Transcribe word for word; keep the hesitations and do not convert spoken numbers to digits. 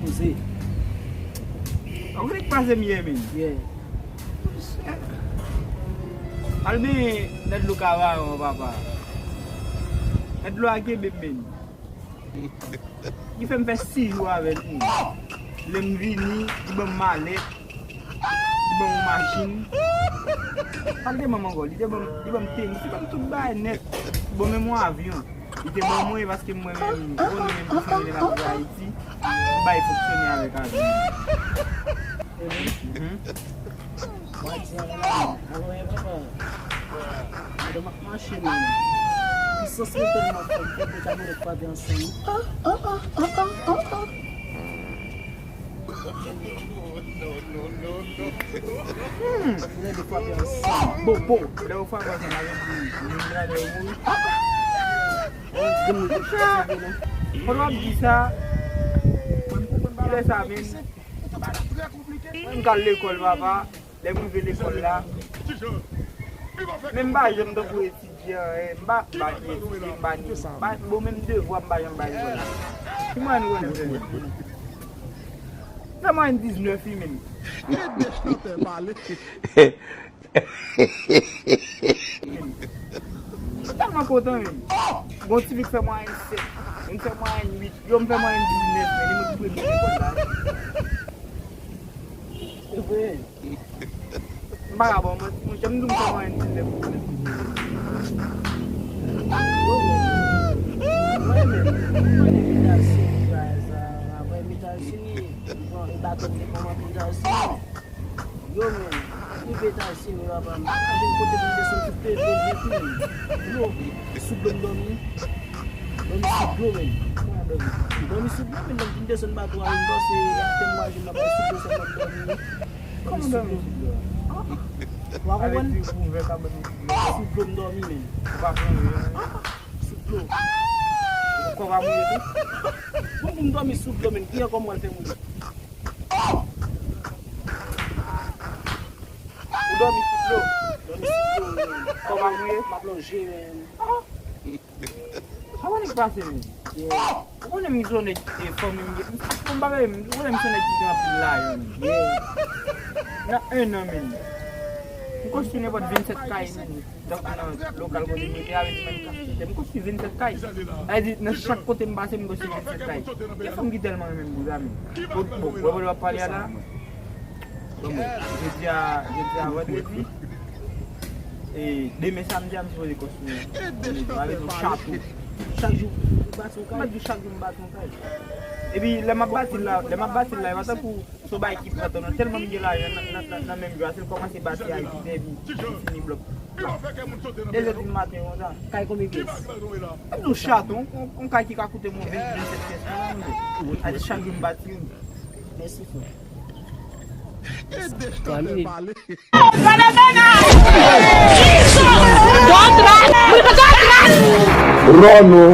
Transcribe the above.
Poze. Ou vle k pase m ye, men. Yeah. Al benyen nan dlo Kavayon, papa. Nan dlo a kenbe m, men. Li fè m fè sis jou avè l, men. Lè m vini, li ban m malèt, li ban m yon machin. Sa l te ban m ankò? Li te ban m, li ban m tenis, li ban m tout bagay nèt. Bon, menm yon avyon. Li te ban mwen paske mwen menm, bon, nou menm ki fè vin antre Ayiti, m bay fonksyone avèk avyon. Mhm. Mwen di ann la, alò, e papa, madanm ap mache menm. Pisans mwen tèlman fò, m fè pou ta mwen frape ansanm. Hmm. Lè de frape ansanm. Bon, bon. Lè ou frape ansanm, sa vle di, moun la lè ou mouri. Monchè, kote w ap di sa? Kilè sa, men? Mwen, m t al lekòl, papa. Lè m rive lekòl la, men m pa janm tankou etidyan, eh, m pa, m pa ni etidye, m pa ni, m pa, bon, menm devwa, m pa janm bay lekòl la. Ki mwayen ou konnen m fè? M fè mwayen diznèf, wi, men. M tèlman kontan, men. Gon ti fi k fè mwayen sèt, youn fè mwayen uit, yo, m fè mwayen diznèf, men, li mwen ki premye lekòl la. Se vre. M pa ka ba w manti, monchè, m di w m kòmanse di lè m konnen. Yo, men, mwen, men, mwen, Etazini, Etazini, bon, e bato m te pran antre Etazini. Yo, men, rive Etazini, papa m, imajine kote m desann sou peve nèt, men. Dlo, sou dlo m dòmi. Dòmi sou dlo, men. Kòman dòmi? Dòmi sou dlo, men, lè m fin desann bato a, m panse atè m waje m ap sou dlo sèlman m dòmi. Kòman dòmi sou dlo a? Ou pa konprann? Avèk ti kouvèk a ban nou sou dlo. Sou dlo m dòmi, men. Ou pa plonje, men. Sou dlo. Kò w pa mouye tou? Bon, pou m dòmi sou dlo, men, ki ankò m pral fè mouye? Ou dòmi sou dlo? Dòmi sou dlo, men. Kò w pa mouye? M ap plonje, men. Sa pa nèk pase, men. Yeah. Ou konnen m gen nèg, e, fanmi m gen. M pa bay, ou konnen m se nèg ki gen anpil lajan, men. Yeah. Nan en an, men. M konstwi nenpòt vennsèt kay, men. Tankou nan lokal kote m rete a, menm kantite. M konstwi vennsèt kay. Sa vle di, nan chak kote m pase, m konstwi vennsèt kay. Gen fanm ki tèlman renmen m konsa, men. Bon, bon, bon, w ap pale a la. Bon, bon, jodi a, jodi a vandredi. E demen samdi a, m sipoze konstwi yon, yon mezon avèk yon chato. Chak jou, ou bati yon kay? M pa di chak jou m bati yon kay. Epi, lè m ap bati l la, lè m ap bati l la, e pa tankou se yon bagay ki pran tan, non. Tèlman m gen lajan nan, nan, nan, nan menm jou a, se l kòmanse bati a, epi, epi, epi fini blòk. De zè di maten, konsa. Kay konbyen pyès? M di w chato, yon, yon kay ki ka koute m yon venn, vennsèt pyès, konsa, m di w. A di chak jou m bati youn. Mèsi, frè. Ròno.